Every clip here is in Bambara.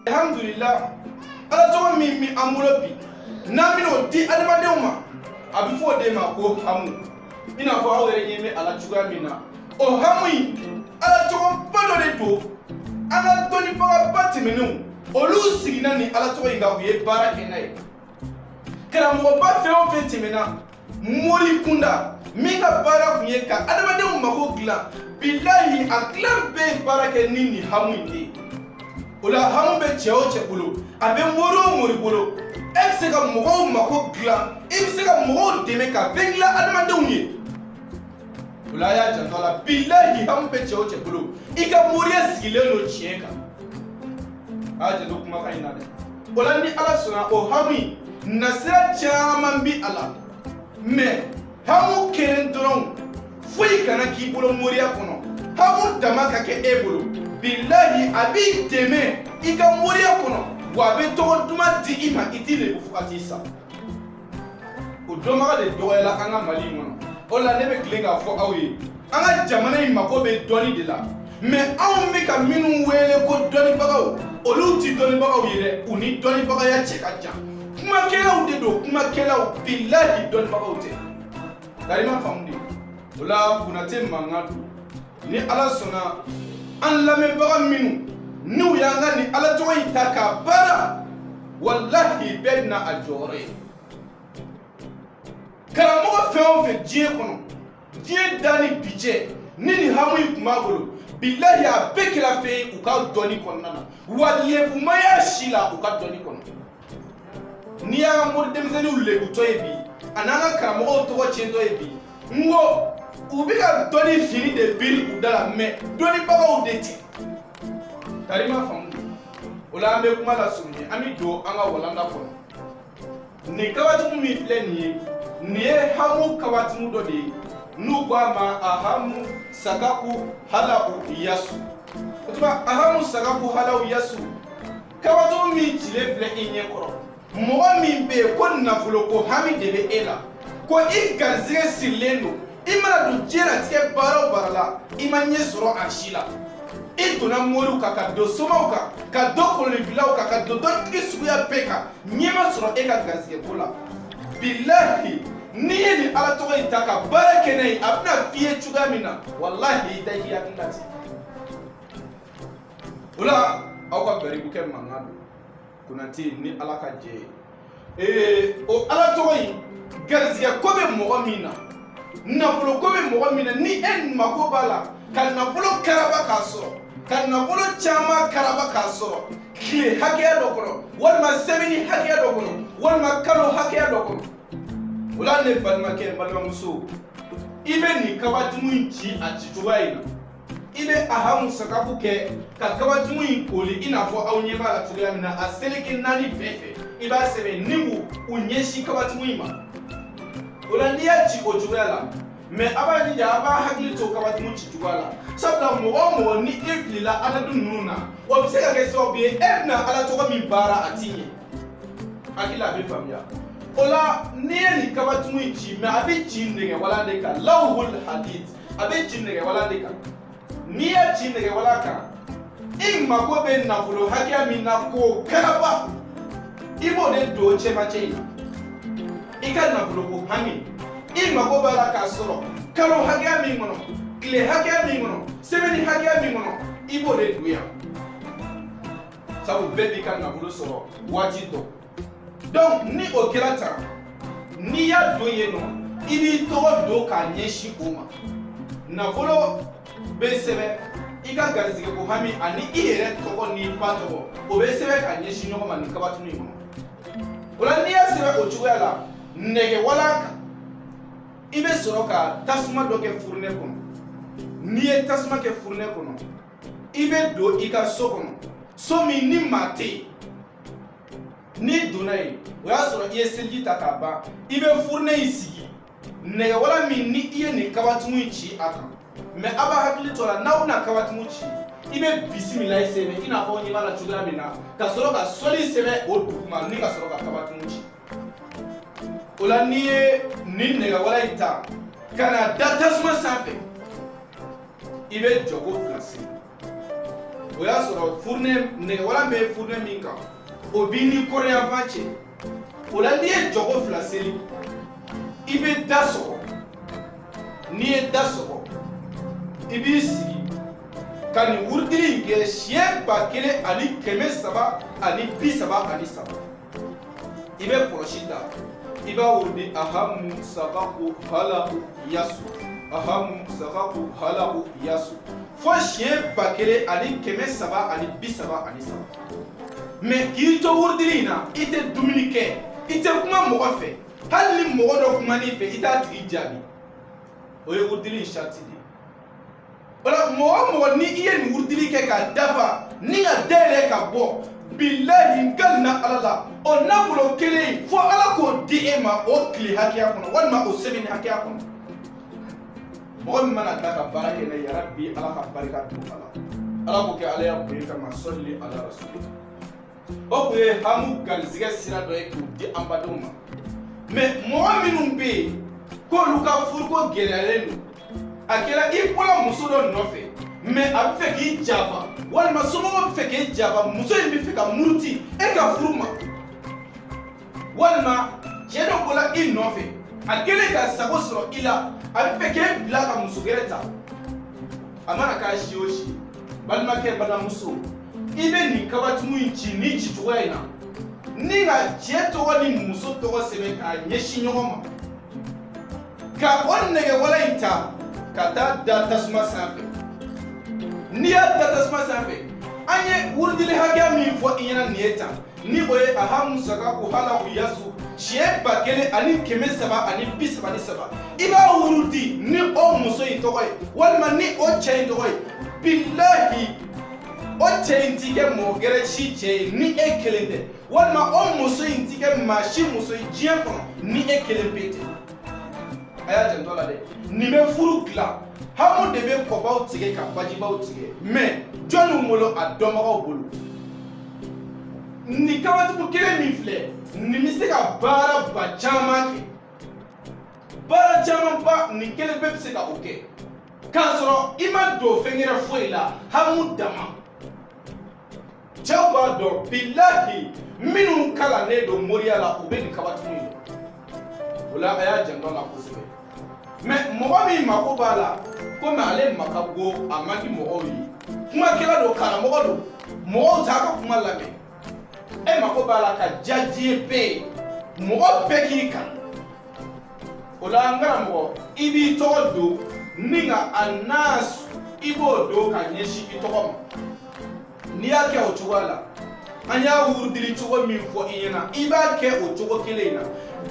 Alhamdulillah, Ala tɔgɔ min bɛ an bolo bi, n'an bɛna o di adamadenw ma, a bɛ fɔ o de ma ko hamu. I n'a fɔ aw yɛrɛ ɲɛ bɛ a la cogoya min na, o hamu in, Ala tɔgɔba dɔ de don. An ka dɔnnibagaba tɛmɛnenw, olu siginna ni Ala tɔgɔ in kan, u ye baara kɛ n'a ye. Karamɔgɔba fɛn o fɛn tɛmɛna mori kunda, min ka baara tun ye ka adamadenw mako dilan, bilahi, a tilan bɛɛ ye baara kɛ ni nin hamu in de ye. O la, hamu bɛ cɛ o cɛ bolo, a bɛ mori o mori bolo, e bɛ se ka mɔgɔw mako dilan, i bɛ se ka mɔgɔw dɛmɛ ka fɛn dilan adamadenw ye. O la, a y'a janto a la, bilahi, hamu bɛ cɛ o cɛ bolo, i ka moriya sigilen don tiɲɛ kan. A y'a janto kumakan in na dɛ. O la, ni Ala sɔnna, o hamu in nasira caman bi a la, mais hamu kelen dɔrɔn foyi kana k'i bolo moriya kɔnɔ. Hamu dama ka kɛ e bolo, bilahi, a b'i dɛmɛ i ka moriya kɔnɔ, wa a bɛ tɔgɔ duman di i ma, i t'i lebu fo ka t'i sa. O dɔnbaga de dɔgɔyala an ka Mali in kɔnɔ. O la, ne bɛ tilen k'a fɔ aw ye, an ka jamana in mako bɛ dɔnni de la, mais anw bɛ ka minnu wele ko dɔnnibagaw, olu ti dɔnnibagaw ye dɛ. U ni dɔnnibagaya cɛ ka jan. Kumakɛlaw de don, kumakɛlaw, bilahi, dɔnnibagaw tɛ. Nka i ma faamu de. O la, Konate mankan don. Ni Ala sɔnna, an lamɛnbaga minnu n'u y'an ka nin Ala tɔgɔ in ta k'a baara, walahi, bɛɛ bɛna a jɔyɔrɔ ye. Karamɔgɔ fɛn o fɛn diɲɛ kɔnɔ, diɲɛ da ni bi cɛ, ni nin hamu in tun b'a bolo, bilahi, a bɛɛ kɛra fɛn ye u ka dɔnni kɔnɔna na, wa lebu ma y'a si la u ka dɔnni kɔnɔ. N'i y'an ka mori denmisɛnninw lebutɔ ye bi, a n'an ka karamɔgɔw tɔgɔ tiɲɛtɔ ye bi, n ko u bɛ ka dɔnni fini de biri u da la, mais dɔnnibagaw de tɛ. Tari ma faamu. O la, an bɛ kuma lasurunya, an bɛ don an ka walanda kɔnɔ. Nin kabatimu min filɛ nin ye, nin ye hamu kabatimu dɔ de ye, n'u ko a ma ahamu sakaku halau yasu. O tuma, ahamu sakaku halau yasu kabatimu min cilen filɛ i ɲɛ kɔrɔ, mɔgɔ min bɛ yen ko nafolo ko hami de bɛ e la, ko i garisɛgɛ sirilen don, i mana don diɲɛlatigɛ baara o baara la, i ma ɲɛ sɔrɔ a si la, i donna moriw kan, ka don somaw kan, ka don kolonifilaw kan, ka don dɔnnitigi suguya bɛɛ kan, ɲɛ ma sɔrɔ e ka garisɛgɛ ko la, bilahi, n'i ye nin Ala tɔgɔ in ta ka baara kɛ n'a ye, a bɛna f'i ye cogoya min na, walahi, i da i hakili la ten. O la, aw ka garibukɛ mankan don. Konate, ni Ala ka jɛ ye, o Ala tɔgɔ in, garisɛgɛ ko bɛ mɔgɔ min na, nafolo ko bɛ mɔgɔ min na, ni e mako b'a la ka nafolo karaba k'a sɔrɔ, ka nafolo caman karaba k'a sɔrɔ tile hakɛya dɔ kɔnɔ, walima sɛmɛni hakɛya dɔ kɔnɔ, walima kalo hakɛya dɔ kɔnɔ, o la, ne balimakɛ, n balimamuso, i bɛ nin kabatimu in ci a ci cogoya in na. I bɛ ahamu sakaku kɛ ka kabatimu in koli i n'a fɔ aw ɲɛ b'a la cogoya min na. A seleke naani bɛɛ fɛ, i b'a sɛbɛn ni k'u u ɲɛsin kabatimu in ma. O la, n'i y'a ci o cogoya la, mais a b'a jija, a b'a hakili to kabatimu ci cogoya la, sabula mɔgɔ o mɔgɔ ni e filila adadu ninnu na, o bɛ se ka kɛ sababu ye e bɛna Ala tɔgɔ min baara, a ti ɲɛ. Hakili la, a bɛ faamuya. O la, n'i ye nin kabatimu in ci, mais a bɛ ci nɛgɛwalan de kan, lawhul hadid, a bɛ ci nɛgɛwalan de kan. N'i y'a ci nɛgɛwalan kan, i mako bɛ nafolo hakɛya min na k'o karaba, i b'o de don cɛmancɛ in na. I ka nafoloko hami, i mako b'a la k'a sɔrɔ kalo hakɛya min kɔnɔ, tile hakɛya min kɔnɔ, sɛmɛni hakɛya min kɔnɔ, i b'o de don yan, sabu bɛɛ b'i ka nafolo sɔrɔ waati dɔn. Donc ni o kɛra tan, n'i y'a don yen nɔ, i b'i tɔgɔ don k'a ɲɛsin o ma. Nafolo bɛ sɛbɛn, i ka garisɛgɛ ko hami ani i yɛrɛ tɔgɔ n'i ba tɔgɔ, o bɛ sɛbɛn k'a ɲɛsin ɲɔgɔn ma nin kabatunu in kɔnɔ. O la, n'i y'a sɛbɛn o cogoya la nɛgɛwalan kan, i bɛ sɔrɔ ka tasuma dɔ kɛ furunɛ kɔnɔ. N'i ye tasuma kɛ furunɛ kɔnɔ, i bɛ don i ka so kɔnɔ, so min ni maa tɛ yen. N'i donna yen, o y'a sɔrɔ i ye seliji ta k'a ban. I bɛ furunɛ in sigi, nɛgɛwala min ni i ye nin kabatimu in ci a kan. Mais a b'a hakili to a la, n'aw bɛna kabatimu ci, i bɛ bisimilayi sɛbɛn i n'a fɔ ɲɛ b'a la cogoya min na, ka sɔrɔ ka sɔli sɛbɛn o duguma, ni ka sɔrɔ ka kabatimu ci. O la, n'i ye nin nɛgɛwala in ta ka na da tasuma sanfɛ, i bɛ jɔko fila seli. O y'a sɔrɔ fourneau, nɛgɛwalan bɛ fourneau min kan, o b'i ni kɔrɔnyanfan cɛ. O la, n'i ye jɔko fila seli, i bɛ da sɔgɔ. N'i ye da sɔgɔ, i b'i sigi ka nin wurudili in kɛ siɲɛ 1333. I bɛ kɔlɔsi ta, i b'a wurudi: ahamu sakaku halaku yasu, ahamu sakaku halaku yasu, fo siɲɛ 1333. Mais k'i to wurudili in na, i tɛ dumuni kɛ, i tɛ kuma mɔgɔ fɛ. Hali ni mɔgɔ dɔ kuman'i fɛ, i t'a tigi jaabi. O ye wurudili in sariti de ye. O la, mɔgɔ o mɔgɔ ni i ye nin wurudili kɛ k'a dafa ni ka dayɛlɛ ka bɔ, bilahi, n kalina Ala la, o nafolo kelen, fo Ala k'o di e ma o tile hakɛya kɔnɔ walima o semaine hakɛya kɔnɔ. Mɔgɔ min mana da ka baara kɛ n'a ye, yarabi, Ala ka barika don a la. Ala k'o kɛ Ala ya bonya kama. Sɔli ala rasuli. O kun ye hamu garizigɛ sira dɔ ye k'o di an badenw ma. Mais mɔgɔ minnu bɛ yen k'olu ka furuko gɛlɛyalen don, a kɛra i bɔra muso dɔ nɔfɛ, mais a bɛ fɛ k'i janfa, walima somɔgɔw bɛ fɛ k'e janfa, muso in bɛ fɛ ka muruti e ka furu ma, walima cɛ dɔ bɔra i nɔfɛ, a kɛlen ka sago sɔrɔ i la, a bɛ fɛ k'e bila ka muso wɛrɛ ta, a mana k'a si o si, balimakɛ, balimamuso, i bɛ nin kabatimu in ci nin ci cogoya in na, ni ka cɛ tɔgɔ ni muso tɔgɔ sɛbɛn k'a ɲɛsin ɲɔgɔn ma, ka o nɛgɛwala in ta ka taa da tasuma sanfɛ. N'i y'a da tasuma sanfɛ, an ye wurudili hakɛya min fɔ i ɲɛna nin ye tan, ni o ye ahamu sakaku halaku yasu siɲɛ 1333, i b'a wurudi ni o muso in tɔgɔ ye walima ni o cɛ in tɔgɔ ye. Bilahi, o cɛ in ti kɛ mɔgɔ gɛrɛ si cɛ ye ni e kelen tɛ, walima o muso in ti kɛ maa si muso ye diɲɛ kɔnɔ ni e kelen pe tɛ. A y'a janto a la dɛ, nin bɛ furu dilan. Hamu de bɛ kɔbaw tigɛ ka bajibaw tigɛ, mais jɔnniw bolo? A dɔnbagaw bolo. Nin kabatigiw kelen min filɛ nin bɛ se ka baara ba caman kɛ, baara camanba, nin kelen bɛɛ bɛ se ka o kɛ k'a sɔrɔ i ma don fɛn wɛrɛ foyi la. Hamu dama, cɛw b'a dɔn. Bilahi, minnu kalannen don moriya la, u bɛ nin kabatigiw ye. O la, a y'a janto a la kosɛbɛ. Mais mɔgɔ min mako b'a la, komi ale ma ka go, a man di mɔgɔw ye, kumakɛla don, karamɔgɔ don, mɔgɔw t'a ka kuma lamɛn, e mako b'a la ka diya diɲɛ bɛɛ ye, mɔgɔ bɛɛ k'i kanu, o la, n karamɔgɔ, i b'i tɔgɔ don ni ka a nas, i b'o don ka ɲɛsin i tɔgɔ ma. N'i y'a kɛ o cogoya la, an y'a wurudili cogo min fɔ i ɲɛna, i b'a kɛ o cogo kelen in na.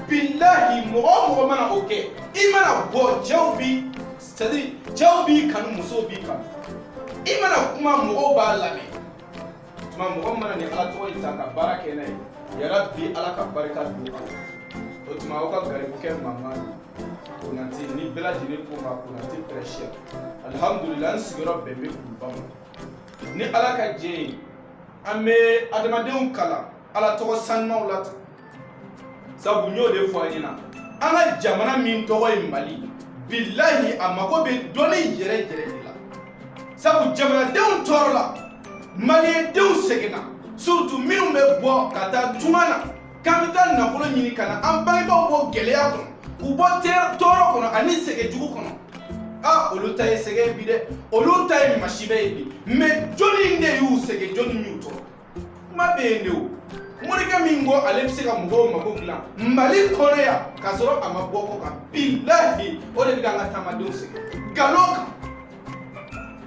Bilahi, mɔgɔ o mɔgɔ mana o kɛ, i mana bɔ, cɛw bi, c'est à dire cɛw b'i kanu, musow b'i kanu. I mana kuma, mɔgɔw b'a lamɛn. Tuma mɔgɔ mana nin Ala tɔgɔ in ta ka baara kɛ n'a ye, yarabi, Ala ka barika don a la. O tuma, aw ka garibukɛ mankan don Konate ni bɛɛ lajɛlen ko ma Konate prêcheur. Alihamudulila, n sigiyɔrɔ bɛn bɛ Kuluba ma. Ni Ala ka jɛ ye, an bɛ adamadenw kalan Ala tɔgɔ sanumaw la tan, sabu n y'o de fɔ a ɲɛna. An ka jamana min tɔgɔ ye Mali, bilahi, a mako bɛ dɔnni yɛrɛ yɛrɛ de la, sabu jamanadenw tɔɔrɔ la, maliyɛndenw sɛgɛnna, surtout minnu bɛ bɔ ka taa tunga na k'an bɛ taa nafolo ɲini ka na an bangebaaw bɔ gɛlɛya kɔnɔ, k'u bɔ tɔɔrɔ kɔnɔ ani sɛgɛn jugu kɔnɔ. Aa, olu ta ye sɛgɛn bi dɛ, olu ta ye masibɛ ye bi. Mais jɔnni de y'u sɛgɛn? Jɔnni y'u tɔɔrɔ? Kuma bɛ yen de. O morikɛ min ko ale bɛ se ka mɔgɔw mako dilan Mali kɔnɔ yan k'a sɔrɔ a ma bɔ kɔ kan, bilahi, o de bɛ k'an ka taamadenw sɛgɛn nkalon kan.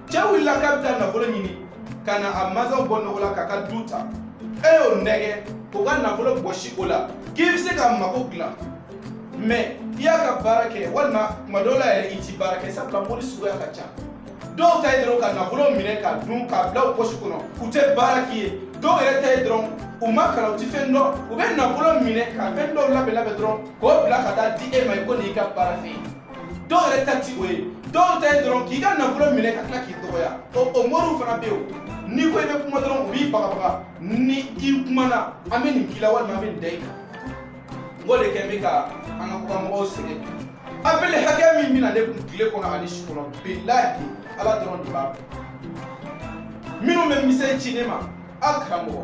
Cɛ wulila k'a bɛ taa nafolo ɲini ka na a mansaw bɔ nɔgɔ la k'a ka du ta, e y'o nɛgɛ k'o ka nafolo bɔsi o la k'i bɛ se ka mako dilan. Mais i y'a ka baara kɛ, walima tuma dɔw la yɛrɛ i ti baara kɛ, sabula mori suguya ka ca. Dɔw ta ye dɔrɔn ka nafolo minɛ ka dun k'a bila u pɔsi kɔnɔ, u tɛ baara k'i ye. Dɔw yɛrɛ ta ye dɔrɔn, u ma kalan, u ti fɛn dɔn, u bɛ nafolo minɛ ka fɛn dɔw labɛn labɛn dɔrɔn k'o bila ka taa di e ma ko nin y'i ka baara fɛn ye. Dɔw yɛrɛ ta ti o ye. Dɔw ta ye dɔrɔn k'i ka nafolo minɛ ka tila k'i dɔgɔya. O moriw fana bɛ yen. O n'i ko i bɛ kuma dɔrɔn, u b'i bagabaga. Ni i kumana, an bɛ nin k'i la walima an bɛ nin da i kan. N k'o de kɛ n bɛ ka an ka kɔkanmɔgɔw sɛgɛn bi. Appel hakɛ min bɛ na ne kun tile kɔnɔ ani su kɔnɔ, bilahi, Ala dɔrɔn de b'a dɔn. Minnu bɛ misɛn ci ne ma, a karamɔgɔ,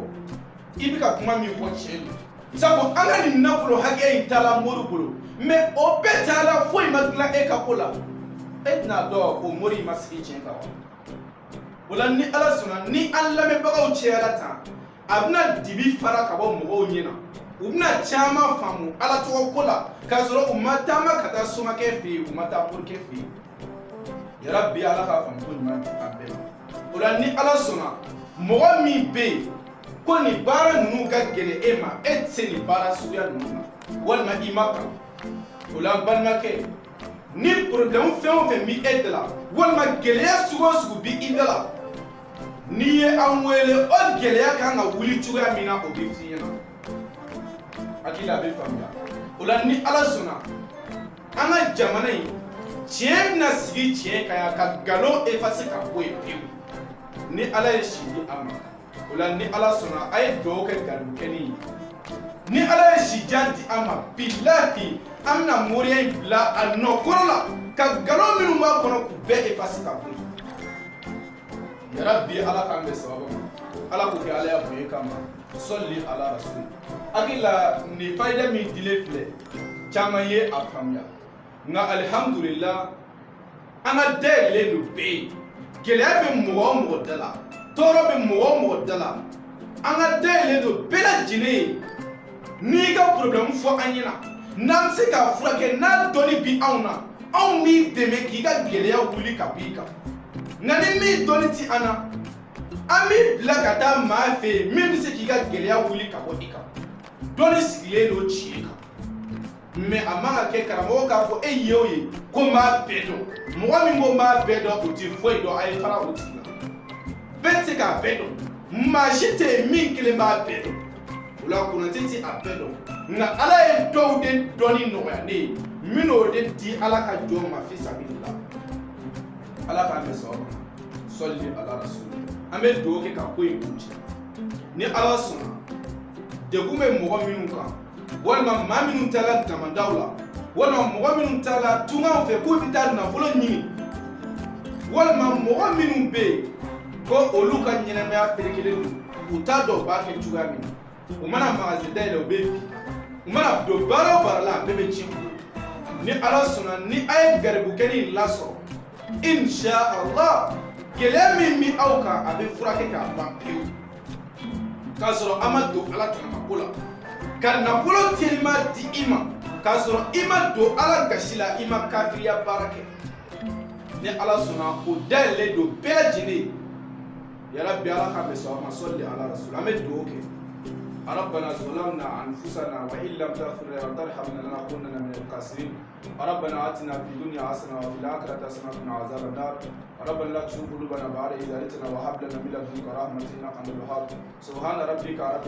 i bɛ ka kuma min fɔ tiɲɛ don, sabu an ka nin nafolo hakɛ in taala mori bolo, mais o bɛɛ taala, foyi ma dilan e ka ko la. E tɛna dɔn o mori in ma sigi tiɲɛ kan wa? O la, ni Ala sɔnna, ni an lamɛnbagaw cayara tan, a bɛna dibi fara ka bɔ mɔgɔw ɲɛ na, u bɛna caman faamu Ala tɔgɔ ko la, k'a sɔrɔ u ma taama ka taa somakɛ fɛ yen, u ma taa morikɛ fɛ yen. Yarabi, Ala k'a faamu ko ɲuman di an bɛɛ ma. O la, ni Ala sɔnna, mɔgɔ min bɛ yen ko nin baara ninnu ka gɛlɛn e ma, e tɛ se nin baara suguya ninnu na, walima i ma kalan o la, n balimakɛ, ni problème fɛn o fɛn bɛ e da la, walima gɛlɛya sugu o sugu bɛ i da la, n'i ye an wele, o gɛlɛya kan ka wuli cogoya min na, o bɛ f'i ɲɛna. Hakili la, a bɛ faamuya. O la, ni Ala sɔnna, an ka jamana in tiɲɛ bɛna sigi tiɲɛ kan yan, ka nkalon effacer ka bɔ yen pewu, ni Ala ye si di an ma. O la, ni Ala sɔnna, a ye dugawu kɛ garibukɛni ye. Ni Ala ye sijan di an ma, bilahi, an bɛna moriya in bila a nɔ kɔrɔ la, ka nkalon minnu b'a kɔnɔ, k'u bɛɛ effacer ka bɔ yen. Yarabi, Ala k'an bɛn sababu ma. Ala k'o kɛ Ala ya bonya kama. Sɔli ala rasul. Hakili la, nin fayida min dilen filɛ, caman ye a faamuya. Nka alihamudulila, an ka dayɛlɛlen don bɛɛ ye. Gɛlɛya bɛ mɔgɔ o mɔgɔ da la, tɔɔrɔ bɛ mɔgɔ o mɔgɔ da la, an ka dayɛlɛlen don bɛɛ lajɛlen ye. N'i ka problème fɔ an ɲɛna, n'an bɛ se k'a furakɛ, n'a dɔnni bi anw na, anw b'i dɛmɛ k'i ka gɛlɛya wuli ka bɔ i kan. Nka ni min dɔnni ti an na, an b'i bila ka taa maa fɛ yen min bɛ se k'i ka gɛlɛya wuli ka bɔ i kan. Dɔnni sigilen don tiɲɛ kan, mais a man ka kɛ karamɔgɔ k'a fɔ e ye o ye ko n b'a bɛɛ dɔn. Mɔgɔ min ko n b'a bɛɛ dɔn, o tɛ foyi dɔn. A ye fara o tigi la. Bɛɛ tɛ se k'a bɛɛ dɔn, maa si tɛ yen min kelen b'a bɛɛ dɔn. O la, Konate tɛ a bɛɛ dɔn, nka Ala ye dɔw de dɔnni nɔgɔya ne ye, n bɛn'o de di Ala ka jɔn ma fisabilila. Ala k'an bɛn sababu ma. Sɔli ala rasul. An bɛ dugawu kɛ ka ko in kuncɛ. Ni Ala sɔnna, degun bɛ mɔgɔ minnu kan, walima maa minnu taara damandaw la, walima mɔgɔ minnu taara tungaw fɛ k'u bɛ taa nafolo ɲini, walima mɔgɔ minnu bɛ yen ko olu ka ɲɛnamaya ferekelen don, u t'a dɔn u b'a kɛ cogoya min na, u mana magasin dayɛlɛ, u bɛ bin, u mana don baara o baara la, a bɛɛ bɛ tiɲɛ u bolo. Ni Ala sɔnna, ni a ye garibukɛni in lasɔrɔ, insha Allah, gɛlɛya min bɛ aw kan, a bɛ furakɛ k'a ban pewu, k'a sɔrɔ an ma don Ala tanamako la, ka nafolo telima di i ma, k'a sɔrɔ i ma don Ala gasi la, i ma kafiriya baara kɛ. Ni Ala sɔnna, o dayɛlɛlen don bɛɛ lajɛlen ye. Yarabi, Ala k'an bɛn sawaba ma. Sɔli ala rasul. An bɛ dugawu kɛ. ربنا ظلمنا أنفسنا وإن لم تغفر لنا وترحمنا لنكونن من الخاسرين. ربنا آتنا في الدنيا حسنة وفي الآخرة حسنة وقنا عذاب النار. ربنا لا تزغ قلوبنا بعد إذ هديتنا وهب لنا من لدنك رحمة إنك أنت الوهاب. سبحان ربك رب